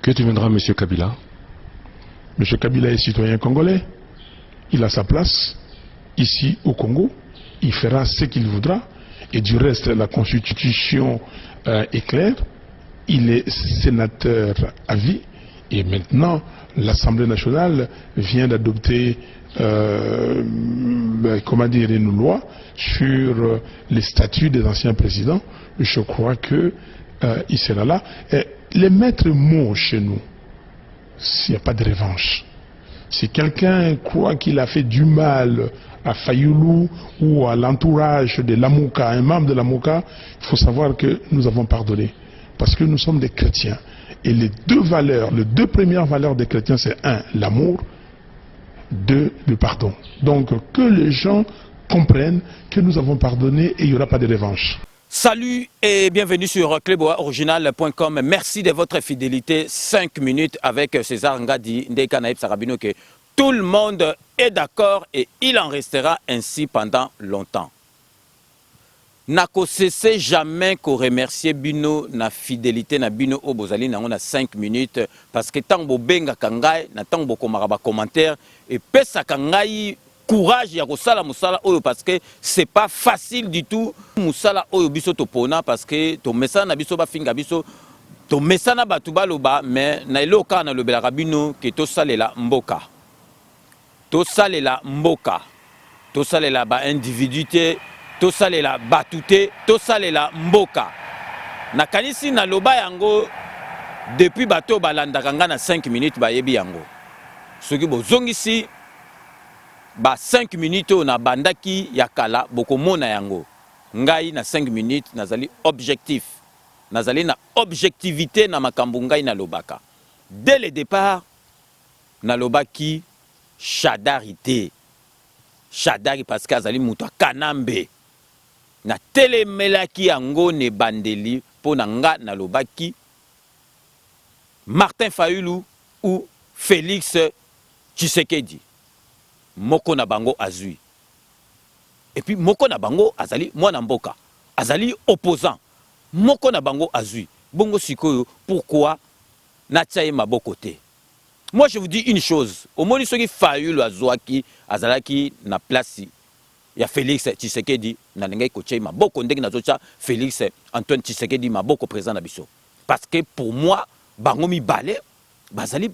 Que deviendra M. Kabila? M. Kabila est citoyen congolais. Il a sa place ici au Congo. Il fera ce qu'il voudra. Et du reste, la Constitution est claire. Il est sénateur à vie. Et maintenant, l'Assemblée nationale vient d'adopter, ben, comment dire, une loi sur les statuts des anciens présidents. Je crois que il sera là. Et les maîtres mots chez nous, s'il n'y a pas de revanche. Si quelqu'un croit qu'il a fait du mal à Fayoulou ou à l'entourage de Lamouka, un membre de Lamouka, il faut savoir que nous avons pardonné. Parce que nous sommes des chrétiens. Et les deux valeurs, les deux premières valeurs des chrétiens, c'est un, l'amour, deux, le pardon. Donc que les gens comprennent que nous avons pardonné et il n'y aura pas de revanche. Salut et bienvenue sur cleboaoriginal.com. Merci de votre fidélité. 5 minutes avec César Ngadi Ndeka Naïb Sarabino que tout le monde est d'accord et il en restera ainsi pendant longtemps. Nakosese jamais koremercier bino na fidélité na bino oyo bozali nango na 5 minutes, parce que ntango bobengaka ngai, na ntango bokomaka bacommentaire, epesaka ngai courage ya kosala mosala oyo, parce que c'est pas facile du tout, mosala oyo biso topona, parce que tomesana na biso bafinga biso, tomesana bato baloba. Mais na eloko kaka nalobelaka bino ke tosalela mboka, tosalela mboka, tosalela baindividu te, tosalela bato te, tosalela mboka. Nakanisi naloba yango depuis. Bato oyo balandaka ngai na 5 minutes bayebi yango. Soki bozongisi ba 5 minutes oyo nabandaki ya kala, bokomona yango. Ngai na 5 minutes nazali objectif, nazali na objectivité na makambo ngai nalobaka. Dès le départ nalobaki Shadari te, Shadari, parce que azali moto akanambe. Natelemelaki yango na ebandeli. Mpo na nga nalobaki Martin Fayulu ou Félix Tshisekedi, moko na bango azwi. Et puis moko na bango azali mwana mboka, azali opposant, moko na bango azwi. Bongo sikoyo pourquoi natia ye maboko te? Moi, je vous dis une chose: omoni, soki Fayulu azwaki, azalaki na place ya Félix Tshisekedi, nalingaki kotia ye maboko ndenge nazotia Félix Antoine Tshisekedi maboko, président na biso, parce que pour moi bango mibale bazali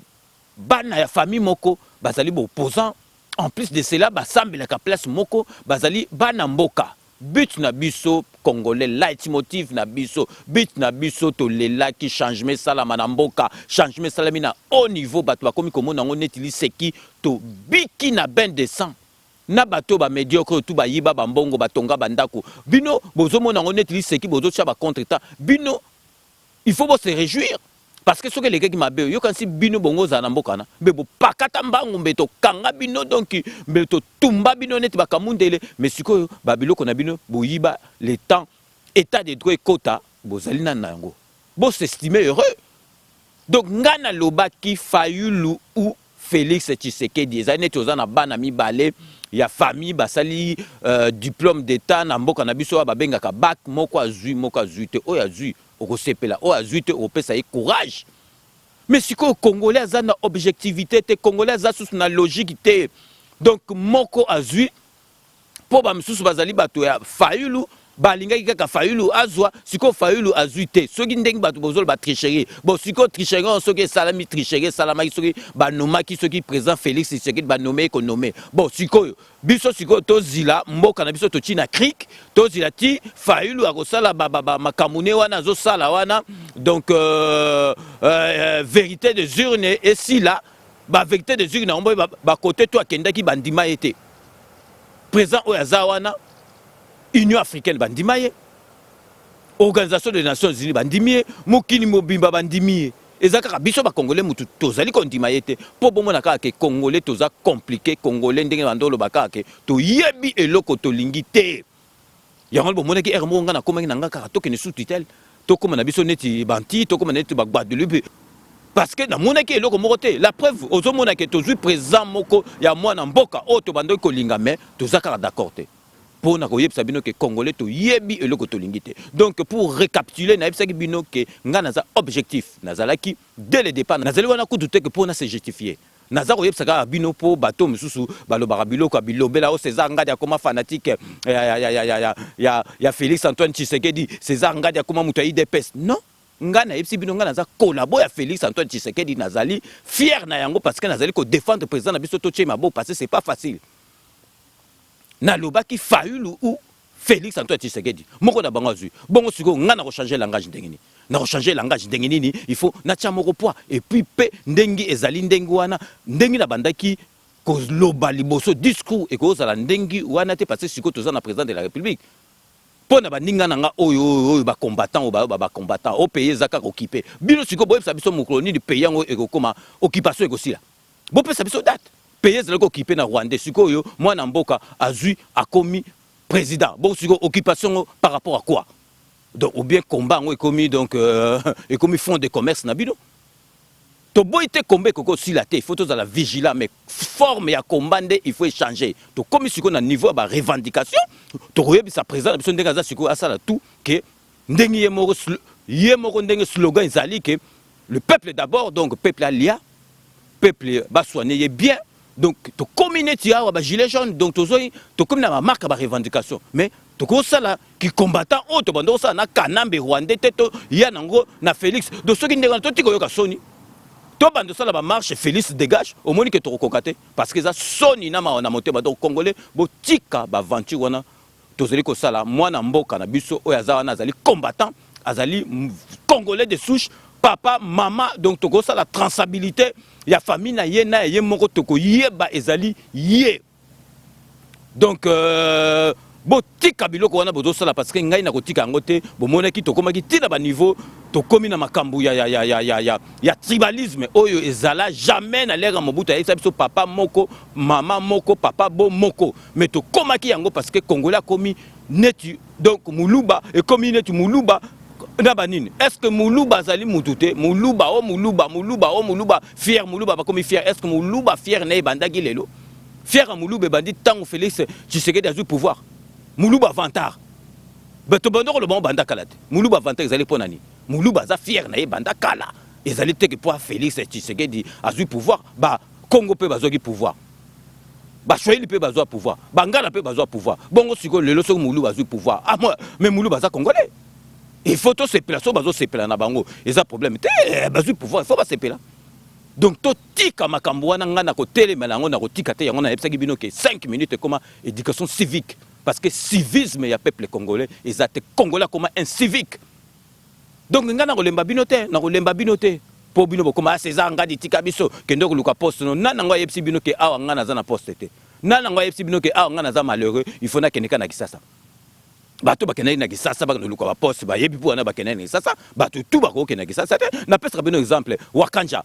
bana ya famille moko, bazali baopposant. En plus de cela, basambelaka place moko, bazali bana mboka. But na biso congolais, leitmotiv na biso, but na biso, tolelaki changement esalama na mboka. Changement esalami na haut niveau, bato bakomi komona yango neti liseki. Tobiki na bain de sang na bato oyo bamédiocre oyo tu bayiba bambongo, batonga bandako. Bino bozomona yango neti liseki, bozotia bacontretemps. Bino il faut bose réjouir, parce que soki elekaki mabe, oyokanisi bino bongo ozala na mboka na mbe bopakata mbangu, mbe tokanga bino, donc mbe totumba bino neti bakamundele. Mais sikoyo babiloko na bino boyiba, le temps état de droit ekota, bozali nani na yango, bosestime heureux. Donc ngai nalobaki Fayulu ou Félix Tshisekedi. Ezali neti oza na bana mibale ya famille, basali diplôme d'état na mboka na biso oyo babengaka bac. Moko azwi, moko azwi te. Oyo azwi okosepela, oyo azwi te okopesa ye courage. Mais sikoyo congolais aza na objectivité te, congolais aza susu na logique te. Donc moko azwi mpo bamisusu bazali bato ya Fayulu, balingaki kaka Fayulu azwa. Sikoyo Fayulu azwi te. Soki ndenge bato bozoloba tricherie, bon, sikoyo tricherie oyo soki esalami, tricherie esalamaki soki banomaki, soki président Félix Tshisekedi banome, ekonome. Bon, sikoyo biso sikoyo tozila mboka na biso, totii na cric, tozila ti Fayulu akosala makambo ne wana azosala wana. Donc vérité des urnes esila, bavérité des urnes yango bakote to akendaki, bandima ye te. Président oyo aza wana, Union africaine bandima ye, Organisation des Nations unies bandimi ye, mokili mobimba bandimi ye. Eza kaka biso bacongolais mutu tozali kondima ye te. Mpo bomona kaka ke congolais toza compliqué. Congolais, ndenge bando oloba kaka ke toyebi eloko tolingi te. Yango bomonaki ere moko ngai nakomaki na nga kaka tokende sous tutelle, tokóma na biso neti banti, tokóma neti baGuadeloupe, parce que namonaki eloko moko te. La preuve, ozomona ke tozwi président moko ya mwana mboka oyo tobandaki kolinga, mais toza kaka d'accord te. Mpo na koyebisa bino ke Congolais toyebi eloko tolingi te. Donc pour recapituler, nayebisaki bino ke ngai naza objectif, nazalaki dès le départ, nazali wana kutu te ke mpo na se justifier. Naza koyebisa kaka bino mpo bato mosusu balobaka biloko ya bilobela o César Ngadi akoma fanatique ya Félix Antoine Tshisekedi, César Ngadi akoma moto ya UDPS. Non, ngai nayebisi bino, ngai naza collabo ya Félix Antoine Tshisekedi, nazali fier na yango parce que nazali kodéfendre président na biso. Totie maboko parce que c'est pas facile. Nalobaki Fayulu ou Félix Antoine Tshisekedi, moko na bango azwi. Bongo sikoyo ngai nakochange langage ndenge nini? Nakochange langage ndenge nini? Il faut natia moko poids. Et puis mpe ndenge ezali ndenge wana, ndenge nabandaki koloba liboso, discours ekozala ndenge wana te parce que sikoyo toza na président de la République. Mpo na baninga na nga oyo oyo bacombattant, oyo bacombattant o pays eza kaka occupé. Bino sikoyo boyebisa biso mokolo nini pays yango ekokóma, occupation ekosila? Bopesa biso date. Pays ezalaki occupé na Rwandais, sikoyo mwana mboka azwi, akomi président. Bon, sikoyo occupation ngo par rapport à quoi? Donc ou bien combat yango ekomi, donc ekomi fond de commerce na bino. Toboyi te, combat ekoki osila te, il faut tozala vigilant, mais forme ya combat nde il faut échanger. Tokomi sikoyo na niveau ya barevendication. Tokoyebisa président na biso ndenge aza sikoyo, asala tout ke ndenge ye moko ndenge slogan ezali ke le peuple d'abord. Donc peuple alia, peuple basoigne ye bien. Donc tokomi neti awa bagilet jaune, donc tozoi, tokomi na bamarque ya barevendication, mais tokosala kicombattant oyo tobanda kosala na Kanambe rwandais te, toya nango na Félix. Donc soki ndenge wana, totika koyoka soni, tobanda osala bamarche Félix dégage. Omoni ke tokokoka te parce que eza soni na mawa na motema. Donc Congolais, botika baventure wana. Tozali kosala mwana mboka na biso oyo aza wana, azali combattant, azali Congolais de souche, papa, mama. Donc tokosala traçabilité ya famille na ye na ye moko, tokoyeba ezali ye. Donc botika biloko wana bozosala parce que ngai nakotika yango te. Bomonaki tokomaki ntina baniveau, tokomi na makambo ya tribalisme oyo ezala jamais na l'ère ya Mobutu. Ayebisa biso papa moko, mama moko, papa bo moko, mais tokomaki yango parce que Congolais akomi neti, donc Moluba ekomi neti Moluba na banini. Est ce que Moluba azali mutu te? Moluba o Moluba, Moluba o Moluba fier, Moluba bakomi fier. Est ce que Moluba fier na ebandaki lelo? Fier ya Moluba ebandi ntango Félix Tshisekedi azwi pouvoir. Moluba vantard, bato banda koloba ngo banda kala te. Moluba vantard ezali mpo na nini? Moluba aza fier na ye banda kala. Ezali teke mpo Félix Tshisekedi azwi pouvoir. Bakongo mpe bazwaki pouvoir, Baswahili mpe bazwa pouvoir, Bangala mpe bazwa pouvoir. Bongo sikoyo lelo soki Moluba azwi pouvoir, ah, moi, mais Moluba aza Congolais, il faut tosepela. So bazosepela na bango, eza problème te. Bazwi pouvoir, il faut basepela. Donc totika makambo wana. Ngai na kotelemela yango, na kotika te yango. Nayebisaki bino ke 5 minutes ekoma éducation civique parce que civisme ya peuple congolais eza te. Congolais akoma incivique. Donc ngai nakolemba bino te, nakolemba bino te mpo bino bokoma César Ngadi, tika biso, kende koluka poste. No, nani yango ayebisi bino ke awa ngai naza na poste te? Nani yango ayebisi bino ke awa ngai naza malheureux, il faut nakende ka na Kisasa? Bato bakendaki na Kisasa, bakende koluka baposte, bayebi mpo wana bakendaki na Kisasa. Bato tu bakokende na Kisasa te. Napesaka bino exemple Wakanja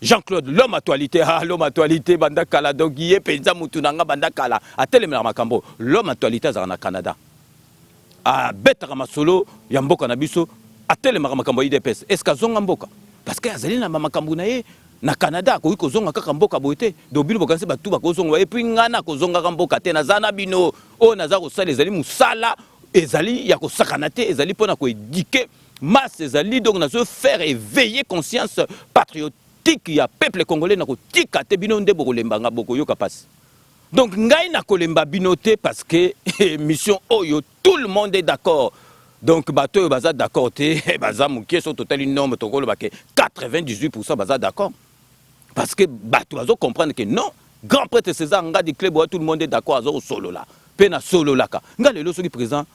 Jean-Claude, l'homme actualité. Ah, l'homme actualité banda kala. Donc ye mpenza mutu na nga banda kala atelemelaka makambo. L'homme actualité azalaka na Canada, abetaka masolo ya mboka na biso, atelemaka makambo ya UDPS. Est ce que azonga mboka? Parce que azali na bamakambo na ye na Canada, akoki kozonga kaka mboka boye te. Donc bino bokanisi batu bakozonga. Et puis ngai nakozongaka mboka te. Naza na bino. Oyo naza kosala ezali mosala, ezali ya kosakana te, ezali mpona koéduquer masse, ezali donc nazo faire éveiller conscience patriotique ya peuple congolais. Na kotika te. Bino nde bokolembanga, bokoyoka mpasi. Donc ngai nakolemba bino te parce que mission oyo, tout le monde est d'accord. Donc bato oyo baza d'accord te baza moke. So totali nombre, tokoloba ke 98 baza d'accord parce que bato bazo comprendre que non, grand prêtre César Ngadi Cleboa, tout le monde est d'accord. Aza kosolola mpe nasololaka nga. Lelo soki président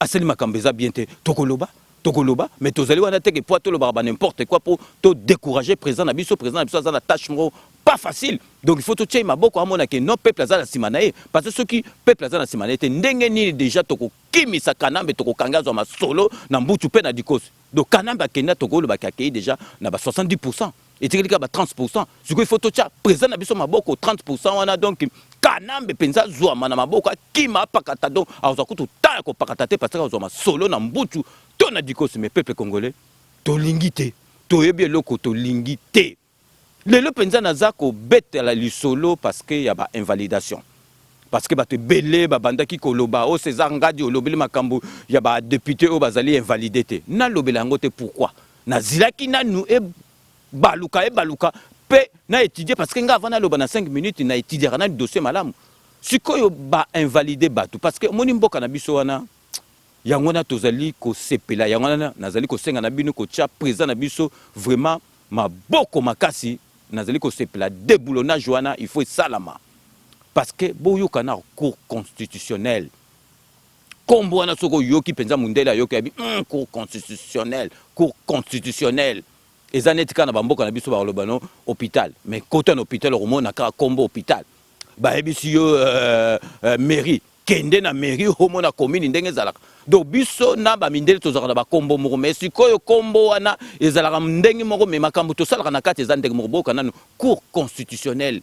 asali makambo eza bien te, tokoloba, tokoloba, mais tozali wana teke po tolobaka ba n'importe quoi mpo todécourager président na biso. Président na biso aza na tâche moko pas facile, donc il faut totia ye maboko, amona ke non, peuple aza na nsima na ye. Parce que soki peuple aza na nsima na ye te, ndenge nini déjà tokokimisa Kanambe, tokokanga, azwa masolo na mbutu mpe na dikosi? Donc Kanambe akenda, tokolobaki akei déjà na ba 70, etikali kaka ba 30. Sikoyo il faut totia président na biso maboko 30 wana. Donc Kanambe mpenza azwama na maboko, akima, apakata. Donc azwa kutu ta ya kopakata te parce que azwa masolo na mbutu to na dikosi. Mais peuple congolais, tolingi te, toyebi eloko tolingi te. Lelo mpenza naza kobetela lisolo parce que ya bainvalidation. Parce que bato ebele babandaki koloba: "O César Ngadi, olobeli makambo ya badéputé oyo bazali invalidé te." Nalobela yango te. Pourquoi? Nazilaki nanu ebaluka, ebaluka mpe na étudie, parce que nga, avant naloba na 5 minutes, na étudiaka nani dossier malamu. Sikoyo bainvalide bato parce que omoni mboka na biso wana, yango wana tozali kosepela, yango wana nazali kosenga na bino kotia président na biso vraiment maboko makasi. Nazali kosepela, déboulonnage wana, il faut esalama, parce que boyoka na Cour constitutionnelle, nkombo wana, soki oyoki mpenza mondele ayoki abi Cour constitutionnelle, Cour constitutionnelle eza neti kaka na bamboka na biso bakoloba no hôpital. Mais kota na hôpital, okomona kaka nkombo hôpital, bayebisi yo mairie, kende na mairie, omona commune ndenge ezalaka. Donc biso na bamindele tozalaka na bakombo moko, mais sikoyo kombo wana ezalaka ndenge moko, mais makambo tosalaka na kati eza ndenge moko. Boyoka nanu Cour constitutionnelle,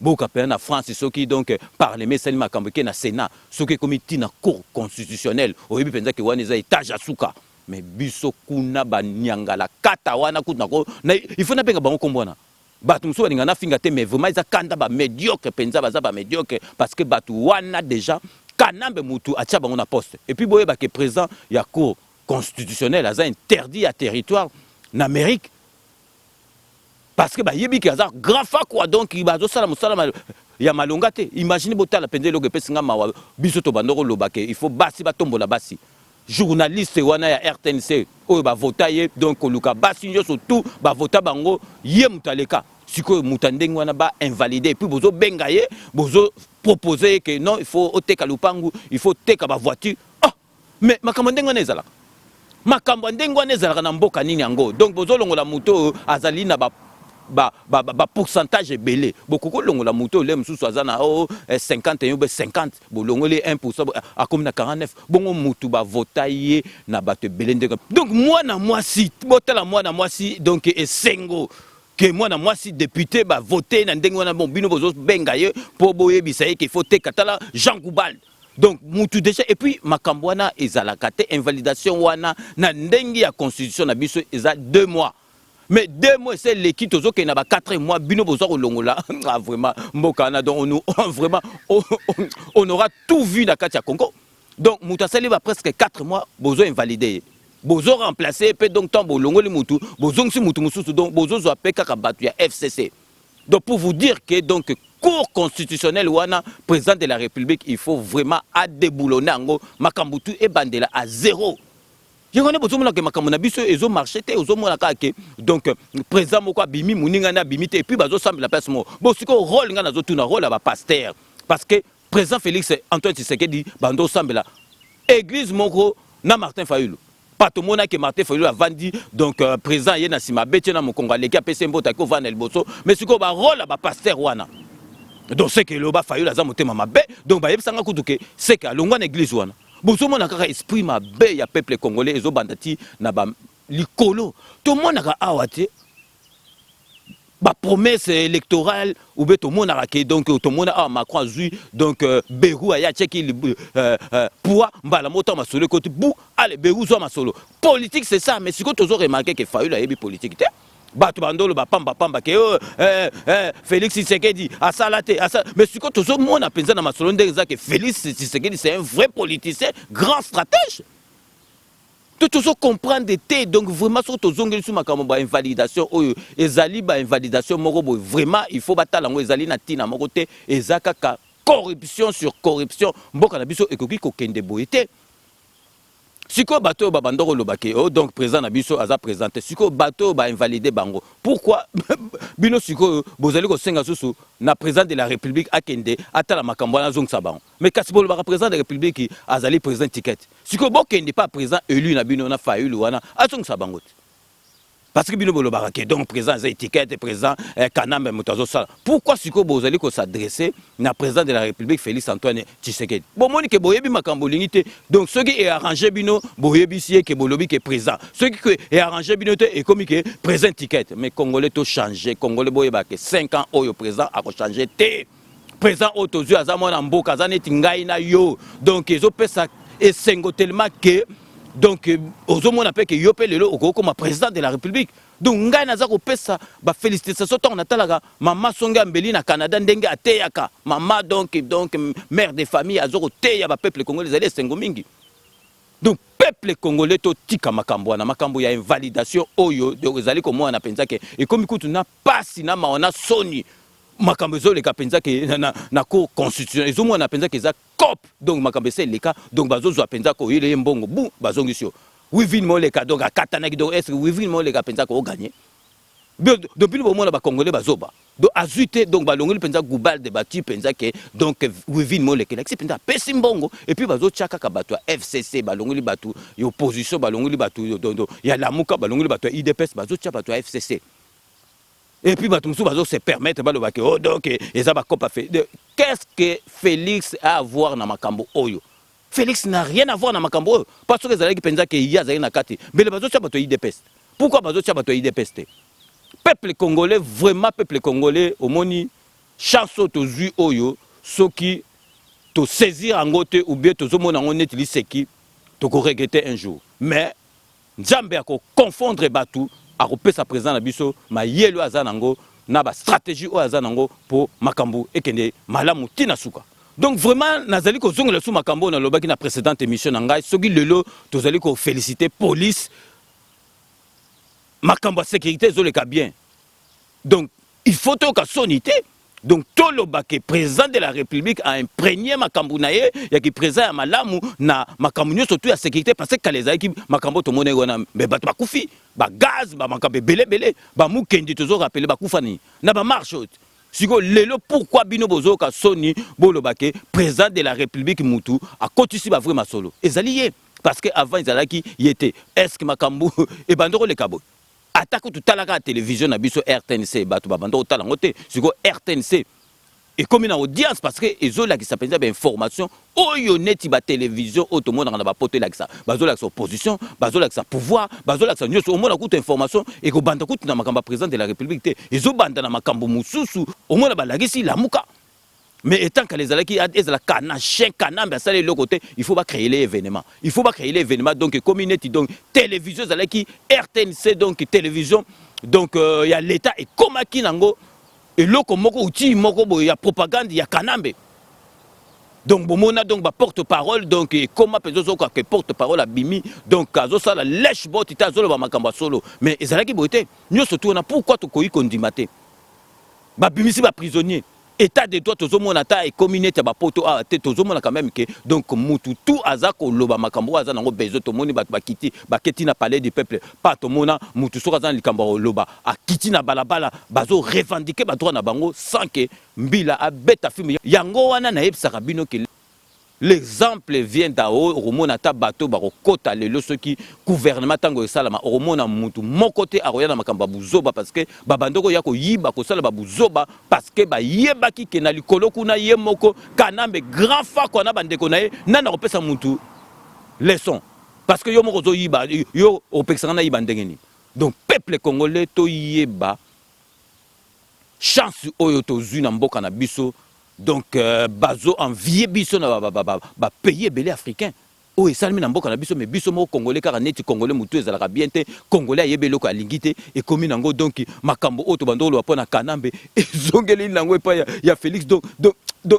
boyoka mpenza na France, soki donc parlement esali makambo, eke na Sénat, soki ekomi ntina Cour constitutionnelle, oyebi mpenza ke wana eza étage ya suka. Mais biso kuna banyangala kata wana kutu nako il faut nabenga bango kombo wana. Bato mosusu balinga nafinga te, mais vraiment eza kanda, bamédiocre mpenza, baza bamédiocre, parce que bato wana déjà Kanambe mutu atia bango na poste. Et puis boyeba ke président ya Cour constitutionnelle aza interdit ya territoire na Amérique, parce que bayebi ke aza grand fakwa, donc bazosala mosala ya malonga te. Imagine, botala mpenza eloko epesi nga mawa. Biso tobanda koloba ke il faut basi batombola basi. Journaliste wana ya RTNC oyo bavota ye, donc koluka basi nyonso tu bavota bango, ye moto aleka. Sikoyo moto ya ndenge wana bainvalide, et puis bozobenga ye, bozopropose ye ke non, il faut oteka lupangu, il faut oteka bavoiture. Ah, mais makambo ndenge wana ezalaka, makambo ya ndenge wana ezalaka na mboka nini yango? Donc bozolongola moto oyo azali na ba ba pourcentage ebele. Bokoki kolongola moto oyo le mosusu aza na o 51 obe 50, bolongoli 1, akomi na 49. Bongo motu bavota ye na bato ebele ndenge. Donc mwana mwasi, botala mwana mwasi, donc esengo ke mwana mwasi député bavote na ndenge wana. Bon, bino bozobenga ye mpo boyebisa ye ke faut teka. Tala Jean Goubald, donc mutu déjà. Et puis makambo wana ezalaka te. Invalidation wana, na ndenge ya constitution na biso, eza 2 mois, mais 2 mois ese eleki, tozokende na ba 4 mois, bino bozwa kolongola. Ah, vraiment, mboka wana, donc on, vraiment on aura tout vu na kati ya Congo. Donc moto asali ba presque 4 mois, bozo invalide ye, bozo remplace mpe. Donc ntango bolongoli mutu, bozongisi mutu mosusu, donc bozozwa mpe kaka bato ya FCC. Donc pour vous dire que donc Cour constitutionnelle wana, président de la République, il faut vraiment adéboulonner yango, makambo tu ebandela à zéro. Yango nde bozomona ke makambo na biso ezomarche te. Ozomona kaka ke donc président moko abimi, moninga nde abimi te, et puis bazosambela place moko. Bo sikoyo rôle, ngai nazotuna rôle ya bapasteur, parce que président Félix Antoine Tshisekedi bando osambela église moko na Martin Fayulu. Pa tomonaki Martin Fayulu avandi, donc président ye na nsima, abeti na mokongo, aleki, apesi mbote, aki ovanda liboso. Mais sikoyo barôle ya bapasteur wana, donc seke eloba Fayulu aza motema mabe. Donc bayebisanga kutu ke seke alongwa na église wana. Bozomona kaka esprit mabe ya peuple congolais ezobanda ti na balikolo. Tomonaka awa te bapromesse électorale ube tomonaka ke donc tomona awa Macron azwi donc Bayrou, aye atiaki poids mbala moko. Ntango masolo ekoti bu, ale Bayrou zwa masolo politique, c'est ça. Mais sikoyo tozo remarke ke Fayulu ayebi politique te. Bato bandolo bapambapamba ke oh, Félix Tshisekedi asala te, asala. Mais sikoyo tozomona mpenza na masolo ndenge eza ke Félix Tshisekedi, c'est un vrai politicien, grand stratège. To tozocomprendre te. Donc vraiment, soki tozongeli so makambo bainvalidation oyo, ezali bainvalidation moko boye, vraiment il faut batala yango, ezali na ntina moko te, eza kaka corruption sur corruption. Mboka na biso ekoki kokende boye te. Sikoyo bato oyo babanda koloba ke oh, donc président na biso aza président te, sikoyo bato oyo bainvalide bango, pourquoi bino sikoyo bozali kosenga susu na président de la République akende atala makambo wana, azongisa bango? Mais kasi bolobaka président de la République azali président ticket. Sikoyo bokende pa président élu na bino na Fayulu wana, azongisa bango te, parce que bino bolobaka ke donc président aza étiquette, président Kanambe moto azosala. Pourquoi sikoyo bozali kos'adresse na président de la République Félix Antoine Tshisekedi? Bomoni ke boyebi makambo olingi te. Donc soki earrange bino, boyebisi ye ke bolobi ke président, soki ke earrange bino te, ekomi ke président étiquette. Mais Congolais, tochange. Congolais, boyeba ke 5 ans oyo président akochange te. Président oyo tozwi aza mwana mboka, aza neti ngai na yo. Donc ezopesa esengo tellement ke Donc ozomona mpe ke yo mpe lelo okokoma président de la République. Donc ngai naza kopesa bafélicitation ntango natalaka mama Songe ya Mbeli na Canada, ndenge ateyaka mama, donc mère de famille, aza koteya bapeuple congolais, ezali esengo mingi. Donc peuple congolais, totika makambo wana, makambo ya invalidation oyo ezali komona mpenza ke ekomi kutu na pasi, na mawa, na soni. Makambo ezoleka mpenza ke na cour constitutionnelle, ezomona mpenza ke eza coop. Donc makambo esi eleka, donc bazozwa mpenza koyela ye mbongo bu bazongisi yo. Wivine Moleka, donc akatanaki. Donc est ce que Wivine Moleka mpenza kooganye? Donc bino bomona bacongolais bazoba. Donc azwi te, donc balongoli mpenza Goubald, bati mpenza ke donc Wivine Moleka elakisi mpenza apesi mbongo. Et puis bazotya kaka bato ya FCC, balongoli bato ya opposition, balongoli bato ya Lamuka, balongoli bato ya UDPS, bazotya bato ya FCC. Et puis bato mosusu bazose permettre balobaki: oh, donc eza bakopa. Qu'est-ce que Félix a à voir na makambo oyo? Félix n'a rien à voir na makambo oyo, parce que ezalaki mpenza ke ye azalaki na kati, mbele bazotya bato ya UDPS. Pourquoi bazotya bato ya UDPS te? Peuple congolais, vraiment, peuple congolais, omoni chance oyo tozwi oyo, soki tosaisir yango te ou bien tozomona yango neti liseki, tokoregretter un jour. Mais Nzambe akoconfondre bato, akopesa président na biso mayele oyo aza nango na bastratégie oyo aza nango mpo makambo ekende malamu ntina suka. Donc vraiment, nazali kozongela su makambo oyo nalobaki na précédente émission na ngai. Soki lelo tozali koféliciter police, makambo ya sécurité ezoleka bien, donc il faut toyoka soni te. Donc toloba ke président de la République a imprégné makambo na ye yaki président ya malamu na makambo nyonso tu ya sécurité, parce que kala ezalaki makambo tomoni wana, me bato bakufi, bagaz, bamakambo ebelebele, bamukendi, tozorappeler, bakufa nini na bamarche oyo. Sikoyo lelo, pourquoi bino bozoyoka soni boloba ke président de la République mutu akotisi bavrai masolo? Ezali ye, parce que avant ezalaki ye te. Est ce que makambo ebandi koleka boye? Ata kutu talaka ya télévision na biso RTNC, bato babanda kotala yango te. Sikoyo RTNC ekomi na audience, parce que ezolakisa mpenza bainformation oyo neti batelevizio oyo tomonaka na bapoto elakisa. Bazolakisa opposition, bazolakisa pouvoir, bazolakisa nyonso. Omona kutu information ekobanda kutu na makambo ya président de la République te, ezobanda na makambo mosusu. Omona balakisi Lamuka, mais étant kala ezalaki ezala kana chien Kanambe asali eloko te, il faut bacréer l'événement, il faut bacréer l'événement. Donc ekomi neti, donc télévision ezalaki RTNC, donc télévision donc ya l'État ekomaki nango eloko moko, outil moko boye ya propagande ya Kanambe. Donc bomona, donc baporte parole, donc ekoma mpenza ozokoka ke porte parole abimi, donc azosala lèche bote te, azoloba makambo ya solo. Mais ezalaki boye te nyonso tu wana. Pourquoi tokoki kondima te? Babimisi baprisonnier, état de droit tozomona ata ekomi neti ya bapoto awa te. Tozomona quand même ke donc mutu tu aza koloba makambo oyo aza nango besoin. Tomoni bato bakiti, baketi na Palais du peuple pa. Tomona mutu soki aza na likambo ya koloba, akiti na balabala, bazorevendiquer badroit na bango sans ke mbila abeta filme. Yango wana nayebisaka bino ke l'exemple vient d'en haut. Okomona ata bato bakokɔta lelo, soki gouvernement ntango esalama, okomona mutu moko te akoya na makambo ya buzoba, parce que babandi koya koyiba, kosala babuzoba, parce que bayebaki ke na likolo kuna ye moko Kanambe grand fakwa na bandeko na ye, nani akopesa mutu leçon? Parce que yo moko ozoyiba, yo opekisanga nayiba ndenge nini? Donc peuple congolais, toyeba chance oyo tozwi na mboka na biso. Donc bazo envie biso na bapays ebele africain oyo esalemi na mboka na biso. Mais biso moko congolais kaka neti congolais motu ezalaka bien te, congolais ayebi eloko alingi te, ekomi nango. Donc makambo oyo tobanda koloba mpo na Kanambe ezongeli nango epai ya Félix. Donc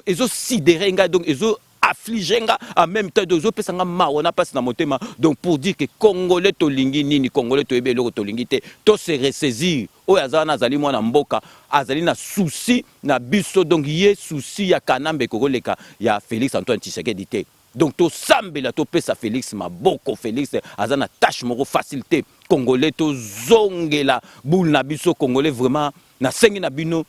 ezosidérer ngai, donc ezo afflige nga en même temps, donc ezopesa nga mawa na mpasi na motema. Donc pour dire que congolais tolingi nini? Congolais toyebi eloko tolingi te. To se ressaisir. Oyo aza wana azali mwana mboka, azali na souci na biso. Donc ye souci ya Kanambe ekokoleka ya Félix Antoine Tshisekedi te. Donc tosambela, topesa Félix maboko. Félix aza na tâche moko facile te. Congolais, tozongela boule na biso. Congolais, vraiment, nasengi na bino,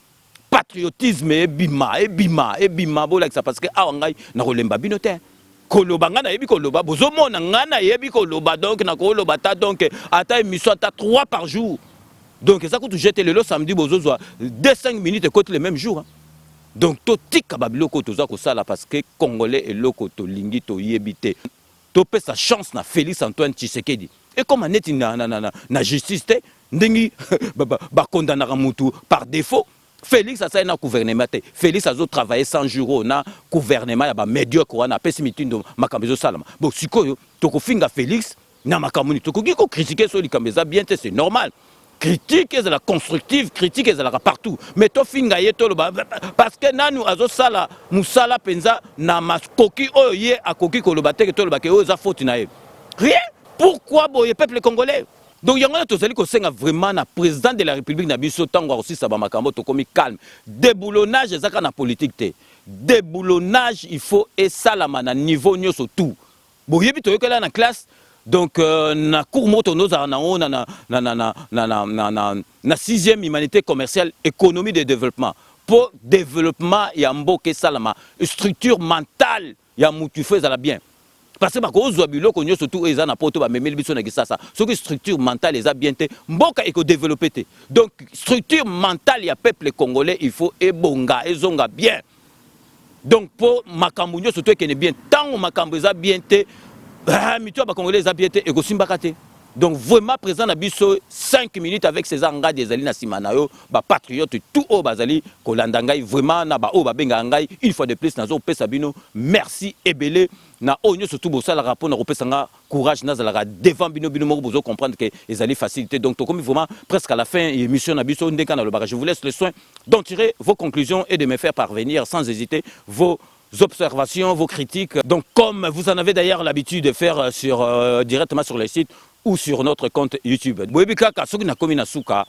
patriotisme ebima, ebima, ebima, bolakisa, parce que awa ngai nakolemba bino te koloba. Ngai nayebi koloba, bozomona ngai nayebi koloba. Donc nakoloba ata, donc ata émission ata 3 par jour. Donc eza kutu jete lelo samedi, bozozwa 2 5 minutes ekoti le même jour, hein. Donc totika babiloko oyo toza kosala, parce que congolais, eloko tolingi toyebi te. Topesa chance na Félix Antoine Tshisekedi. Ekoma neti na justice te, ndenge bakondanaka mutu par défaut. Félix asali na gouvernement te. Félix azotravaille 100 jours oyo na gouvernement ya bamédiocre wana, apesi mitindo, makambo ezosalama. Bon, sikoyo tokofinga Félix. Na makambo nini tokoki kocritiquer? So likambo eza bien te, c'est normal. Critique ezala constructive, critique ezalaka partout, mais tofinga ye, toloba parce que nanu azosala mosala mpenza na makoki oyo ye akoki koloba te ke tolobake oyo eza faute na ye. Rien. Pourquoi boye, peuple congolais? Donc yango wana tozali kosenga vraiment na président de la République na biso, ntango akosisa bamakambo, tokomi calme. Déboulonnage eza kaka na politique te. Déboulonnage, il faut esalama na niveau nyonso tout. Boyebi, toyokela na classe, donc na cours moko tozalaka nango na sixième, humanité commerciale, économie de développement. Mpo développement ya mboka esalama, structure mentale ya mutu faut ezala bien, parce que bakozwa biloko nyonso tu oyo eza na poto, bamemeli biso na Kisasa. Soki structure mentale eza bien te, mboka ekodévelopper te. Donc structure mentale ya peuple congolais, il faut ebonga, ezonga bien. Donc mpo makambo nyonso to ekende bien, ntango makambo eza bien te, ah, mito ya bacongolais eza bien te, ekosimbaka te. Donc vraiment, président na biso, 5 minutes avec César Ngadi ezali na nsima na yo. Bapatriote tout oyo bazali kolanda ngai vraiment, na baoyo babengaka ngai, une fois de plus nazopesa bino merci ebele na oyo nyonso tu bosalaka mpona kopesa nga courage nazalaka devant bino. Bino moko bozocomprendre ke ezali facilité. Donc tokomi vraiment presque à la fin émission na biso. Ndenge nalobaka, je vous laisse le soin d'en tirer vos conclusions et de me faire parvenir sans hésiter vos observations, vos critiques. Donc comme vous en avez d'ailleurs l'habitude de faire directement sur les sites ou sur notre compte YouTube. Boyebi kaka, soki nakomi na suka,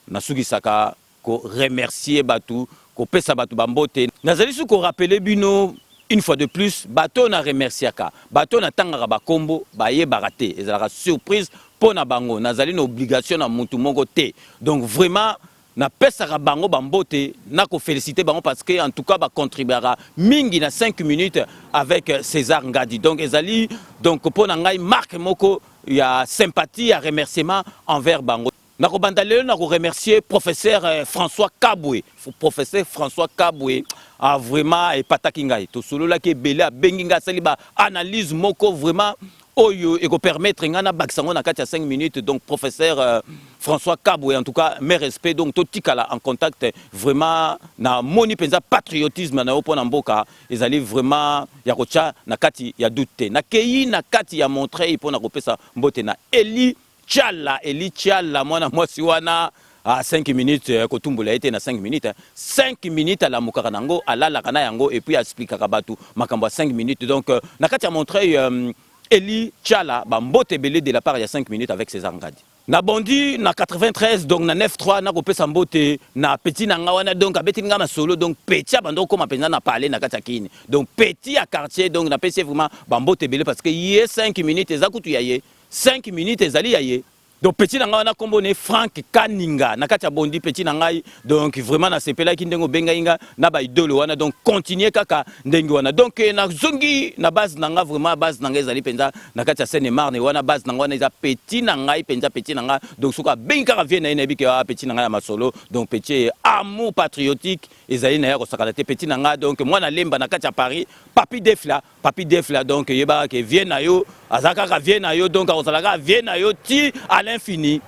nasukisaka koremercier bato, kopesa bato bambote. Nazali su korappeler bino une fois de plus, bato oyo naremerciaka, bato oyo natangaka bakombo, bayebaka te, ezalaka surprise mpo na bango. Nazali na obligation na mutu moko te. Donc vraiment, napesaka bango bambote, nakoféliciter bango parce que en tout cas bacontribuaka mingi na 5 minutes avec César Ngadi. Donc ezali donc mpo na ngai marque moko ya sympathie, ya remerciement envers bango. Nakobanda lelo na koremercier professeur François Kabwe. Professeur François Kabwe, ah, vraiment epataki ngai, tosololaki ebele, abengi ngai, asali baanalyse moko vraiment oyo ekopermettre ngai nabakisa yango na kati ya 5 minutes. Donc professeur François Kabwe, en tout cas mes respects. Donc totikala en contact. Vraiment namoni mpenza patriotisme na yo mpo na mboka ezali vraiment ya kotya na kati ya doute te. Nakei na kati ya Montreuil mpo na kopesa mbote na Eli Tiala. Eli Tiala, mwana mwasi wana, a 5 minutes, kotumbola ye te na 5 minutes. 5 minutes alamukaka nango, alalaka na yango, et puis aexplikaka bato makambo ya 5 minutes. Donc na kati ya Montreuil, Eli Tiala, bambote ebele de la part ya 5 minutes avec César Ngadi. Nabondi na 93, donc na 93, nakopesa mbote na petit na nga wana. Donc abeti nga masolo. Donc petit abanda okóma mpenza na parler na kati ya kini, donc petit ya quartier. Donc napesi ye vraiment bambote ebele parce que ye 5 minutes eza kutu ya ye, 5 minutes ezali ya ye. Donc petit na ngai wana, nkombo ne Frank Kaninga, na kati ya Bondi. Petit na ngai, donc vraiment nasepelaki ndenge obengai nga na baidole wana. Donc continue kaka ndenge wana. Donc nazongi na base na nga. Vraiment base na ngai ezali mpenza na kati ya Seine Marne wana. Base na ngai wana eza petit na ngai mpenza, petit na ngai. Donc soki abengi kaka vie na ye, nayebi ke ah, petit na ngai ya masolo. Donc petit, amour patriotique ezali na ye kosakana te, petit na ngai. Donc mwana Lemba na kati ya Paris, Papi Defla, Papi Defla. Donc yebaka ke vie na yo aza kaka vie na yo, donc akozala kaka vie na yo ti à l'infini.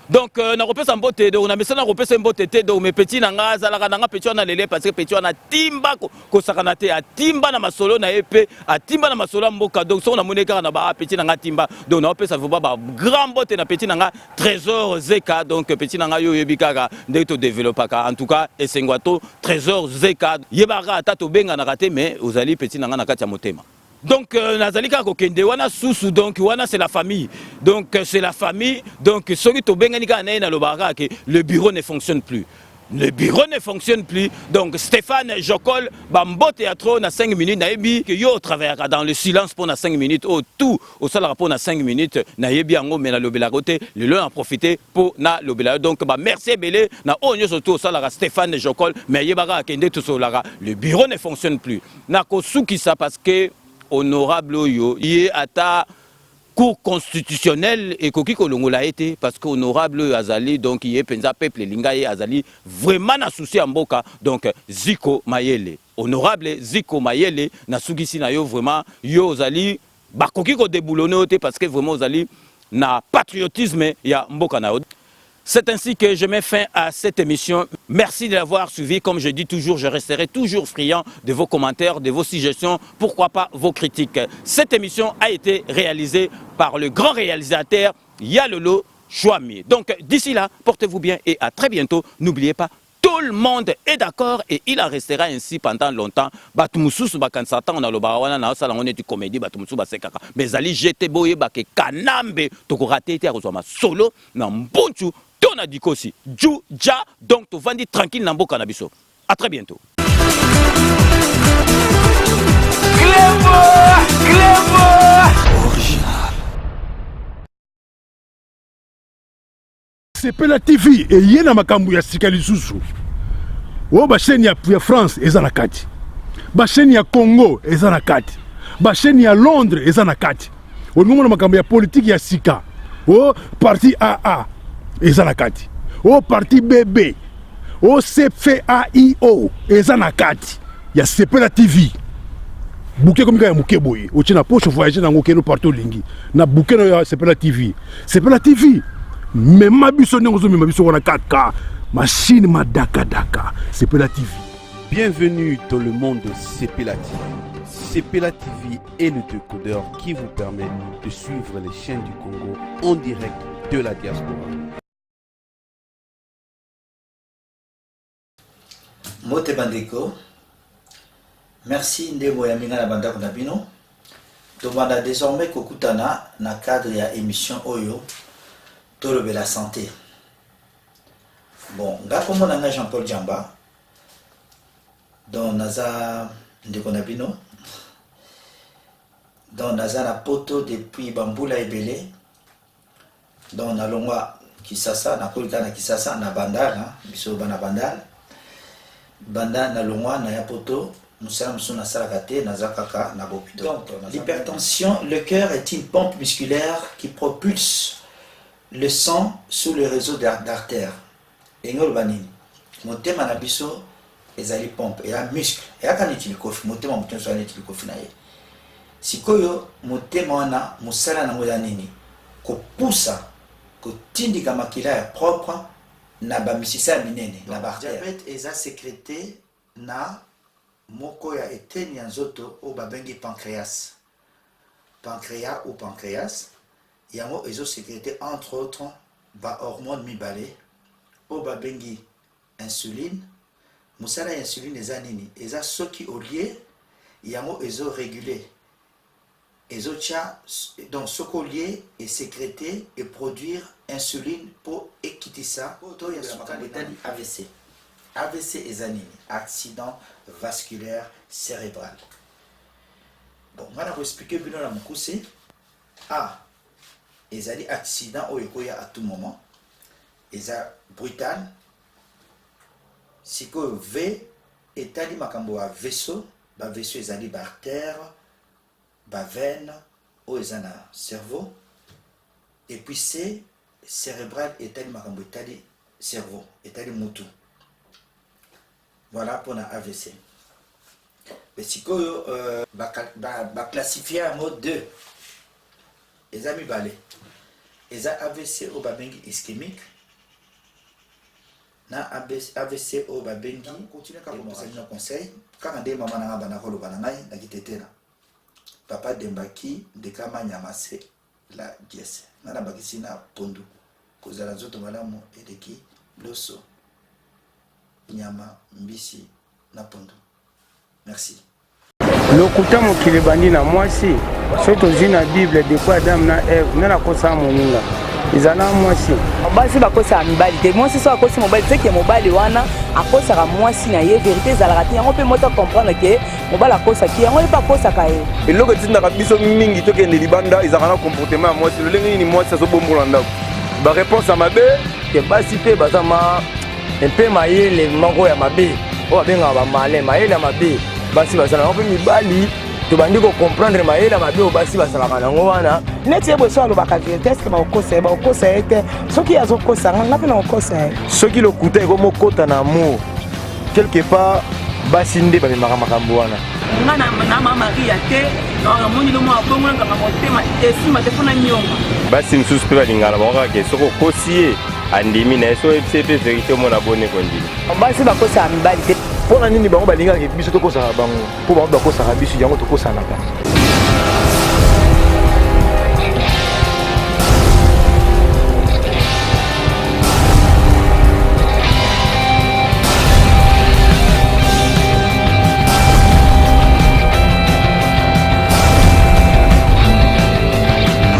Donc nakopesa mbote, donc na mesana nakopesa mbote te. Donc mais petit na nga azalaka na nga petit wana lele, parce que petit wana atimba kosakana te, atimba na masolo na ye mpe atimba na masolo ya mboka. Donc soki namoni kaka na ba petit na nga atimba, donc naopesa vraiment ba grand mbote na petit na nga Trésor Zeka. Donc petit na nga, yo oyebi kaka ndenge todéveloppaka. En tout cas esengwa to Trésor Zeka, yebaka ata tobenganaka te, mais ozali petit na nga na kati ya motema. Donc nazali kaka kokende wana susu. Donc wana c'est la famille, donc c'est la famille. Donc soki tobengani kaka na ye, nalobaka kaka ke le bureau ne fonctionne plus, le bureau ne fonctionne plus. Donc Stéphane Jocol, bambote ya trop na 5 minutes. Nayebi ke yo otravaillaka dans le silence mpo na 5 minutes oyo tout osalaka mpo na 5 minutes, nayebi yango, mais nalobelaka te. Lelo na profite mpo nalobela yo. Donc bamerci ebele na oyo nyonso tout osalaka, Stéphane Jocol. Mais yebaka akende tosololaka, le bureau ne fonctionne plus. Nakosukisa parce que honorable oyo ye, ata Cour constitutionnelle ekoki kolongola ye te, parce que honorable oyo azali, donc ye mpenza peuple elinga ye, azali vraiment na souci ya mboka. Donc Ziko Mayele, honorable Ziko Mayele, nasukisi na yo. Vraiment yo ozali, bakoki kodéboulonner yo te, parce que vraiment ozali na patriotisme ya mboka na yo. C'est ainsi que je mets fin à cette émission. Merci de l'avoir suivi. Comme je dis toujours, je resterai toujours friand de vos commentaires, de vos suggestions, pourquoi pas vos critiques. Cette émission a été réalisée par le grand réalisateur Yalolo Chouami. Donc d'ici là, portez-vous bien et à très bientôt. N'oubliez pas, tout le monde est d'accord et il en restera ainsi pendant longtemps. Bato mosusu bakanisa ntango nalobaka wana naosala yango neti comédie, bato mosusu basekaka, mais ezali jete. Boyeba ke Kanambe tokorate ete akozwa masolo na mbuntu to na dikosi ju ja. Donc tovandi tranquille na mboka na biso. À très bientôt. Clevo, Clevo. Original. Sepela TV eye na makambo ya sika lisusu. Oyo ba chaîne ya, ya France eza na kati, ba chaîne ya Congo eza na kati, ba chaîne ya Londres eza na kati. Olingi omona makambo ya politike ya sika, o parti AA eza na kati, o parti BB, o CFAIO eza na kati ya Sepela TV. Bouquet ekomi kaka ya moke boye, otie na poche, voyage nango, okende partout olingi na bouquet na yo ya Sepela TV. Sepela TV, mema biso ndenge ozomema biso wana kaka machine madakadaka. Sepela TV. Bienvenue dans le monde de Sepela TV. Sepela TV est le décodeur qui vous permet de suivre les chaînes du Congo en direct de la diaspora. Mbote bandeko, merci nde boyambi ngai na bandako na bino. Tobanda désormais kokutana na cadre ya émission oyo tolobela santé. Bon, nga kombo na ngai Jean-Paul Djamba, donc naza ndeko na bino, donc naza na poto depuis bambula ebele. Donc nalongwa Kisasa, nakoli kaka na Kisasa na Bandal, biso bana Bandal. Banda nalongwa naya poto, mosala mosusu nasalaka te, naza kaka na bopito. Donc l'hypertension, le cœur est une pompe musculaire qui propulse le sang sous le réseau d'artères. Elingi oloba nini? Motema na biso ezali pompe, eza muscle, eyaka neti likofi. Motema moto nyonso aza neti likofi na ye. Sikoyo motema wana mosala nango eza nini? Kopusa, kotindika makila ya propre na ba misisa ya minene, na ba artères. Diabète eza secrete na moko ya eteni ya nzoto oyo babengi pancreas, pancreas ou pancreas, yango ezo secrete entre autres ba hormones mibale oyo babengi insuline. Mosala ya insuline eza nini? Eza soki olie, yango ezo reguler, ezotia, donc soki olie e secrete, e produire insuline po ekitisa taux ya sukali. Etali avc. Avc eza nini? Accident vasculaire cerebral. Bon, ngai nako expliquer bino na mokuse. A ezali accident oyo ekoya à tout moment, eza brutal. Sikoyo V etali makambo ya vaisseau, ba vaisseau ezali ba artère, ba veine oyo eza na cerveau. Et puis C cerebral etali makambo etali cerveau, etali mutu. Voilà pona AVC. Mais sikoyo euh, ba, ba, ba classifier yango deux, eza mibale, eza AVC oyo babengi ischémique na AVC oyo babengi. Continue kaka kopesa bino conseil kaka nde mama na ngai banda koloba na ngai na kitetela, papa dembaki ndekama nyama se la diese, ngai nabakisi na pondu. Kozala nzoto malamu eleki loso, nyama, mbisi na pondu. Merci. Lokuta mokili ebandi na mwasi. Soki tozwi na Bible, depuis Adam na Eve, nani akosaka moninga? Ezala mwasi. Basi bakosaka mibali te. Mwasi soki akosi mobali, seke mobali wana akosaka mwasi na ye, verite ezalaka te. Yango mpe mwasi acomprendre ke mobali akosaki yango, ye mpe akosaka ye. Eloko etindaka biso mingi tokende libanda ezalaka na comportement ya mwasi. Lolenge nini mwasi azobombola ndako, bareponse ya mabe. Ke basi mpe baza ma mpe mayele moko ya mabe oyo babengaka bamalin, mayele ya mabe basi bazala yango, mpe mibali tobandi kocomprendre mayele ya mabe oyo basi bazalaka nango wana. Neti ye boso alobaka verité, eske bakokosa ye? Bakokosa ye te. Soki azokosa nga, nga mpe nakokosa ye. Soki lokuta ekomokota na amour quelque part, basi nde bamemaka makambo wana. Nga na mama Maria te, namoni lomo abongo nakanga motema esimba te mpona nyonga. Basi mosusu mpe balingaka na bango kaka ke soki okosi ye. Andimi na ye so oyebisi ye mpe verite omona boni kondima. Basi bakosaka mibali te. Mpo na nini bango balingaka biso tokosaka bango? Mpo bango bakosaka biso, yango tokosanaka.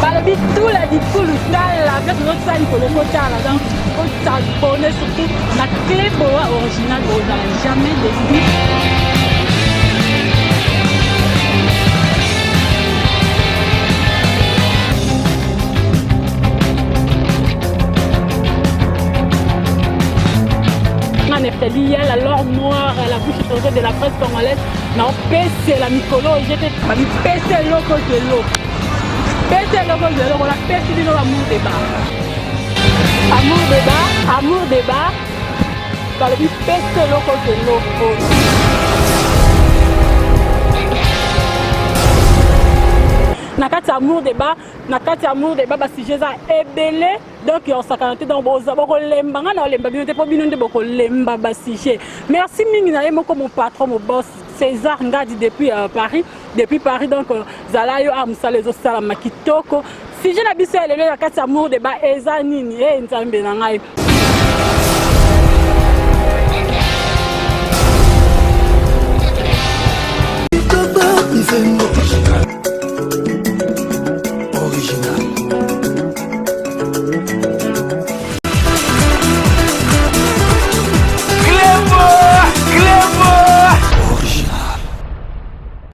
Balobi tula dikulu tala place ozosala likolo kotala donc osabone surtout na clé boa original ozala jamais déçu. Neftali Yala, l'or noir, la bouche autorisée de la presse congolaise, na opesela mikolo oyo jete bamipesa eloko ozwa eloko pesa eloko ozwa eloko napesi bino amour débat amour débat amour débat balobi pesa eloko ozwa eloko. Na kati ya amour débat, na kati ya amour débat, basujet eza ebele. Donc ya kosakana te, donc bokolemba, ngai na olemba bino te mpo bino nde bokolemba basujet. Merci mingi na ye moko mon patron, mon boss César Ngadi depuis Paris, depuis Paris. Donc zala yo a mosala ezosalama kitoko. Sujet na biso ya lelo na kati ya amour débat eza nini? E Nzambe na ngai.